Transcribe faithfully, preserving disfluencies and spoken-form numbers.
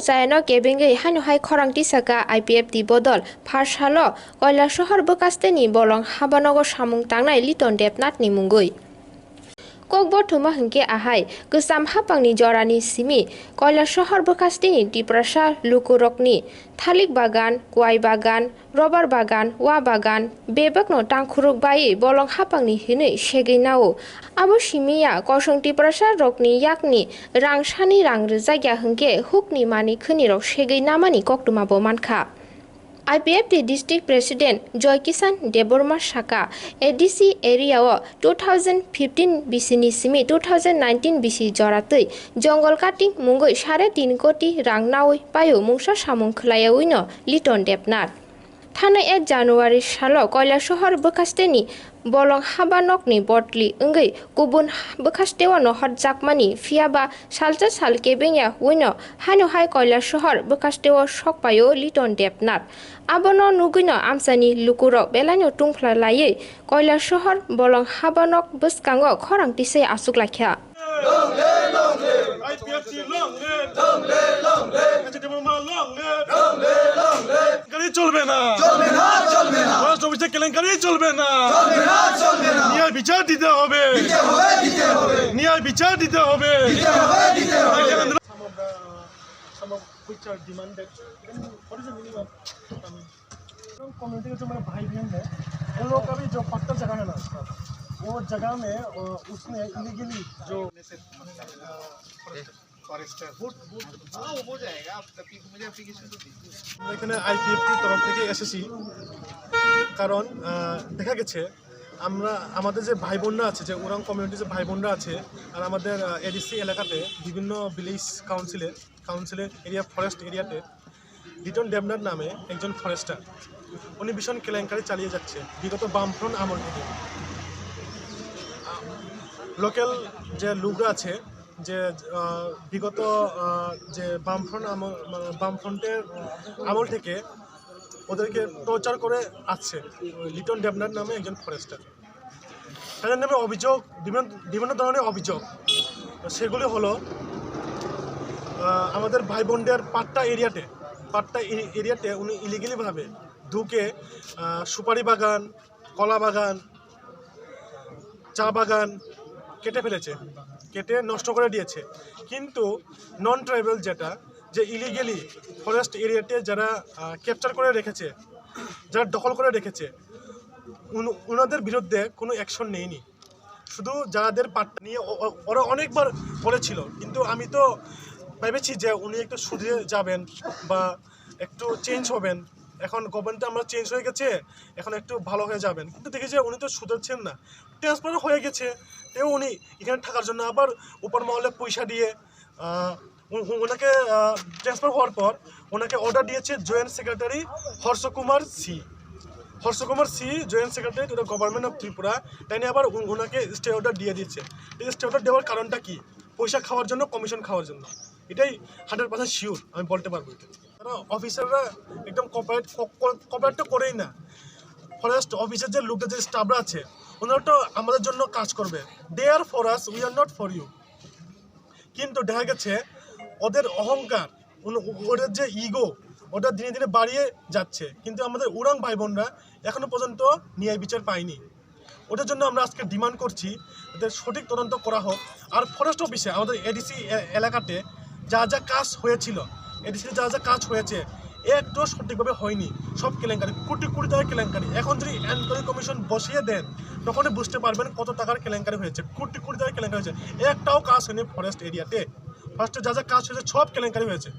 Chayano kebengwi haino hai khorang tisaka I P F T bodol pharsalo Koilasohor bwkasteni bolong habanogo samung tangnai Liton Debnathni mungwi. Kokbo thuma hwnkhe ahai, kwcham haphangni jorani simi Koilasohor bwkasteni Tiprasa lukurokni thalik bagan, kwai bagan, rubber bagan, wa bagan, bebakno tangkhuruk baiwi bolong haphangni hwnwi segwi nao. Abo simi ya, kosong Tiprasa rokni yakni rang sani rang rwjakya hwnkhe hukni mani khwnirok segwi namani koktwma bo mankha. I P F T District President Joy Kisan Debbarma saka, A D C area o two thousand fifteen bisi ni simi two thousand nineteen bisi jora twi jongol cutting mungwi sare tin koti rang nawi paio mungsa samung khwlaiyawi no Liton Debnath. Thanai ek January salo Koilasohor bwkasteni bolong haba nokni botli wngwi kubun bwkasteo nohorjakmani, phiyaba salsa sal kebengya wino haino hai Koilasohor bwkasteo sokpaio Liton Debnath. Abono nugwino amchaini lukurok belaino tungphla laiwi Koilasohor bolong haba nok bwskango khorang tisai achuk laikha. Long live, long live. I P F T long live. Long live, long live. H D M long live. Long live, long live. গাড়ি চলবে না। চলবে না, চলবে না। ফরেস্ট অফিসে কেলেঙ্কারি চলবে না। চলবে না, চলবে না। ন্যায় বিচার দিতে হবে। দিতে হবে, দিতে হবে। ন্যায় বিচার দিতে হবে। দিতে হবে, দিতে হবে। আন্দোলন Some of the, some of which are demanded. Then what is the meaning of, I mean, community के जो मेरे भाई बहन है, वो लोग अभी जो पट्टा जगह है ना, वो जगह में, वो, उसने इलीगली जो, अ, फॉरेस्टर। वो, वो, हाँ, वो हो जाएगा, आप अभी मुझे एप्लीकेशन तो दीजिए। আমরা এখানে আইপিএফটির তরফ থেকে এসেছি, কারণ, আহ, দেখা গেছে আমরা, আমাদের যে ভাই বোনরা আছে, যে উরাং কমিউনিটির যে ভাই বোনরা আছে, আর আমাদের, আহ, এডিসি এলাকাতে বিভিন্ন ভিলেজ কাউন্সিলে, কাউন্সিলের এরিয়া, ফরেস্ট এরিয়াতে লিটন দেবনাথ নামে একজন ফরেস্টার, উনি ভীষণ কেলেঙ্কারি চালিয়ে যাচ্ছে বিগত বামফ্রন্ট আমল থেকে। লোকাল যে লোকরা আছে, যে, আহ, বিগত, আহ, যে বামফ্রন্ট আমল, মানে, বামফ্রন্টের আমল থেকে ওদেরকে টর্চার করে আসছে ওই লিটন দেবনাথ নামে একজন ফরেস্টার। তাদের নামে অভিযোগ, বিভিন্ন, বিভিন্ন ধরনের অভিযোগ। তো সেগুলি হলো, আহ, আমাদের ভাই বোনদের পাট্টা এরিয়াতে, পাট্টা এ-, এরিয়াতে উনি ইলিগালিভাবে ঢুকে, আহ, সুপারি বাগান, কলা বাগান, চা বাগান কেটে ফেলেছে, কেটে নষ্ট করে দিয়েছে। কিন্তু নন ট্রাইবাল যেটা, যে ইলিগালি ফরেস্ট এরিয়াতে যারা, আহ, ক্যাপচার করে রেখেছে, যারা দখল করে রেখেছে, উন-, ওনাদের বিরুদ্ধে কোনো অ্যাকশন নেয়নি। শুধু যাদের পাট্টা নিয়ে ও-, ও-, ওরা অনেকবার বলেছিল, কিন্তু আমি তো ভেবেছি যে উনি একটু শুধরে যাবেন বা একটু চেঞ্জ হবেন। এখন গভর্নমেন্ট আমরা চেঞ্জ হয়ে গেছে, এখন একটু ভালো হয়ে যাবেন, কিন্তু দেখি যে উনি তো শুধরছেন না, ট্রান্সফার হয়ে গেছে। তেও উনি এখানে থাকার জন্য আবার উপর মহলে পয়সা দিয়ে, আহ, উ-, উ-, ওনাকে, আহ, ট্রান্সফার হওয়ার পর ওনাকে অর্ডার দিয়েছে joint secretary Harsh Kumar C. Harsh Kumar C, joint secretary to the government of Tripura, তাই নিয়ে আবার উ-, ওনাকে স্টে অর্ডার দিয়ে দিচ্ছে। এই স্টে অর্ডার দেওয়ার কারণটা কি? পয়সা খাওয়ার জন্য, কমিশন খাওয়ার জন্য, এটাই হান্ড্রেড পার্সেন্ট শিওর, আমি বলতে পারবো এটা। কারণ অফিসাররা একদম কোঅপারেট, কো-, কো-, কোঅপারেট তো করেই না। ফরেস্ট অফিসের যে লোকদের, যে স্টাফরা আছে, ওনারা তো আমাদের জন্য কাজ করবে। They are for us, we are not for you। কিন্তু দেখা গেছে ওদের অহংকার, ওন-, ওদের যে ইগো, ওটা দিনে দিনে বাড়িয়ে যাচ্ছে। কিন্তু আমাদের উরাং ভাই বোনরা এখনো পর্যন্ত ন্যায় বিচার পায়নি। ওটার জন্য আমরা আজকে ডিমান্ড করছি, এদের সঠিক তদন্ত করা হোক। আর ফরেস্ট অফিসে, আমাদের এডিসি এ-, এলাকাতে যা যা কাজ হয়েছিল, এডিসিতে যা যা কাজ হয়েছে, একটু সঠিকভাবে হয়নি। সব কেলেঙ্কারি, কোটি কোটি টাকার কেলেঙ্কারি। এখন যদি এনকোয়ারি কমিশন বসিয়ে দেন, তখনই বুঝতে পারবেন কত টাকার কেলেঙ্কারি হয়েছে, কোটি কোটি টাকার কেলেঙ্কারি হয়েছে। একটাও কাজ হয়নি ফরেস্ট এরিয়াতে। ফার্স্টে যা যা কাজ হয়েছে, সব কেলেঙ্কারি হয়েছে।